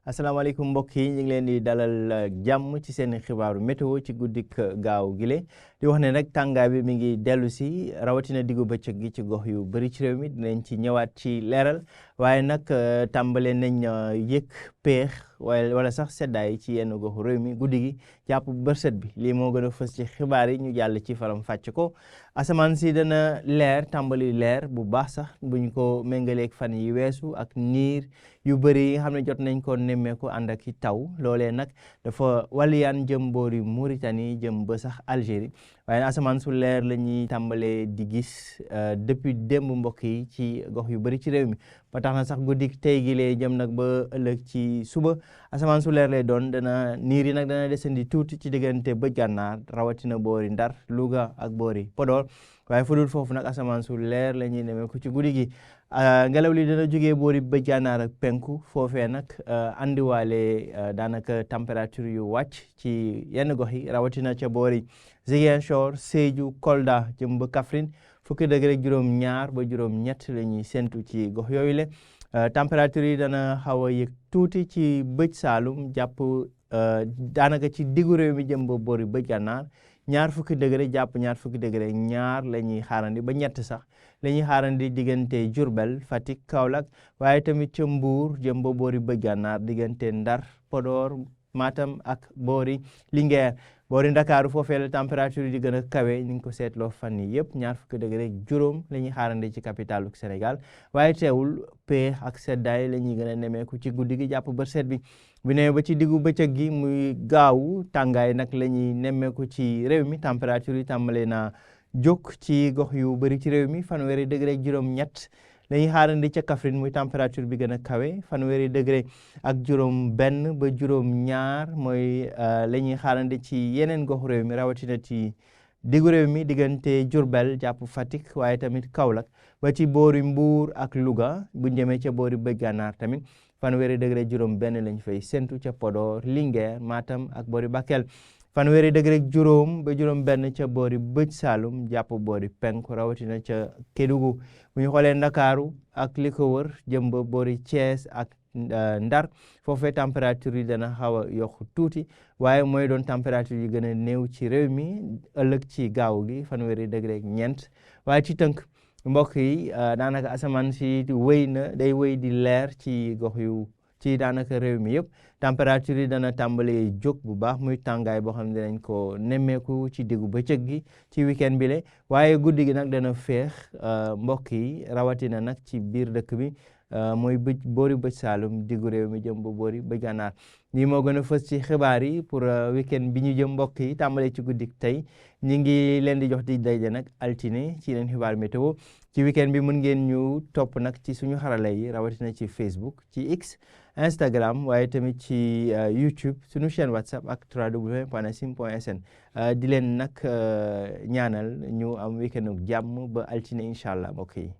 asalaamaaleykum mbokk yi ñu ngi leen di dalal jàmm ci seen xibaaru météo ci guddik gaaw gile di wax ne nag tàngaay bi mi ngi dellu si rawatina diggu bëccëg gi ci gox yu bëri ci réew mi dinañ ci ñëwaat ci leeral waaye nag tàmbale nañ yëg peex wala sax seddaay ci yenn goxu réew mi guddi gi jàpp bërset bi lii moo gën a fës ci xibaar yi ñu jàll ci faram fàcc ko asamaan si dana leer tàmbali leer bu baax sax buñ ko méngaleeg fan yi weesu ak niir yu bëri yi nga xam ne jot nañ ko nemmeeku ànd ak i taw loolee nag dafa waliyaan jëm boori Mauritanie jëm ba sax Algérie waaye asamaan su leer la ñuy tàmbalee di gis depuis démb mbokk yi ci gox yu bëri ci réew mi ba tax na sax guddi tey gi lee jëm nag ba ëllëg ci suba asamaan su leer lay doon niir yi nag dana desandi tuuti ci diggante bëj gànnaar rawatina boori Ndar Louga ak boori Podor waaye fu dul foofu nag asamaan su leer la ñuy nemmeeku ci guddi gi ngelaw li dana jógee boori bëj gànnaar ak penku foofee nag andiwaale daanaka température yu wàcc ci yenn gox yi rawatina ca boori Ziguinchor Sédhiou Kolda jëm ba Kaffrine fukki degré ak juróom-ñaar ba juróom-ñett la ñuy séntu ci gox yooyu le température yi dana xaw a yëg tuuti ci bëj Saalum jàpp daanaka ci diggu réew mi jëm ba boori bëj gànnaar ñaar fukki degré jàpp ñaar fukki degré ñaar la ñuy xaarandi ba ñett sax la ñuy xaarandi diggante Diourbel Fatick Kaolack waaye tamit ca Mbour jëm ba boori bëj gànnaar diggante Ndar Podor Matam ak boori Linguère boori Ndakaaru foofee la température yi di gën a kawe ni nga ko seetloo fan yi yëpp ñaar fukki degré juróom la ñuy xaarandi ci capitalu Sénégal waaye teewul peex ak seddaay la ñuy gën a nemeeku ci guddi gi jàpp bët set bi bu nee ba ci diggu bëccëg gi muy gaawu tàngaay nag la ñuy nemmeeku ci réew mi température yi tàmbale na jóg ci gox yu bëri ci réew mi fanweeri degré ak juróom-ñett la ñuy xaarandi ca Kaffrine muy température bi gën a kawe fanweeri degré ak juróom-benn ba juróom-ñaar mooy la ñuy xaarandi ci yeneen gox réew mi rawatina ci diggu réew mi diggante Diourbel jàpp Fatick waaye tamit Kaolack ba ci boori Mbour ak Louga bu jëmee ca boori bëj gànnaar tamit fanweeri degré juróom-benn lañ fay séntu ca Podor Linguère Matam ak boori Bakel. fanweeri degré juróom ba juróom-benn ca boori bëj Saalum jàpp boori penku rawatina ca Kédougou bu ñu xoolee Ndakaaru ak li ko wër jëm ba boori Thiès ak Ndar foofee température yi dana xaw a yokk tuuti waaye mooy doon température yi gën a néew ci réew mi ëllëg ci gaaw gi fanweeri degré ñeent waaye ci tënk mbokk yi daanaka asamaan si day wéy di leer ci gox yu ci daanaka réew mi yëpp température yi dana tàmbalee jóg bu baax muy tàngaay boo xam ne dinañ ko nemmeeku ci diggu bëccëg gi ci week-end bi le waaye guddi gi nag dana féex mbokk yi rawatina nag ci biir dëkk bi mooy boori bëj Saalum diggu réew mi jëm ba boori bëj gànnaar lii moo gën a fës ci xibaar yi pour week-end bi ñu jëm mbokk yi tàmbalee ci guddik tey ñi ngi leen di jox di daje nag altine ci leen xibaar météo ci week-end bi mën ngeen ñu topp nag ci suñu xarala yi rawatina ci Facebook ci X Instagram waaye tamit ci YouTube suñu chaîne WhatsApp ak www.sim.sn di leen nag ñaanal ñu am week-end ak jàmm ba altine incha allah mbokk yi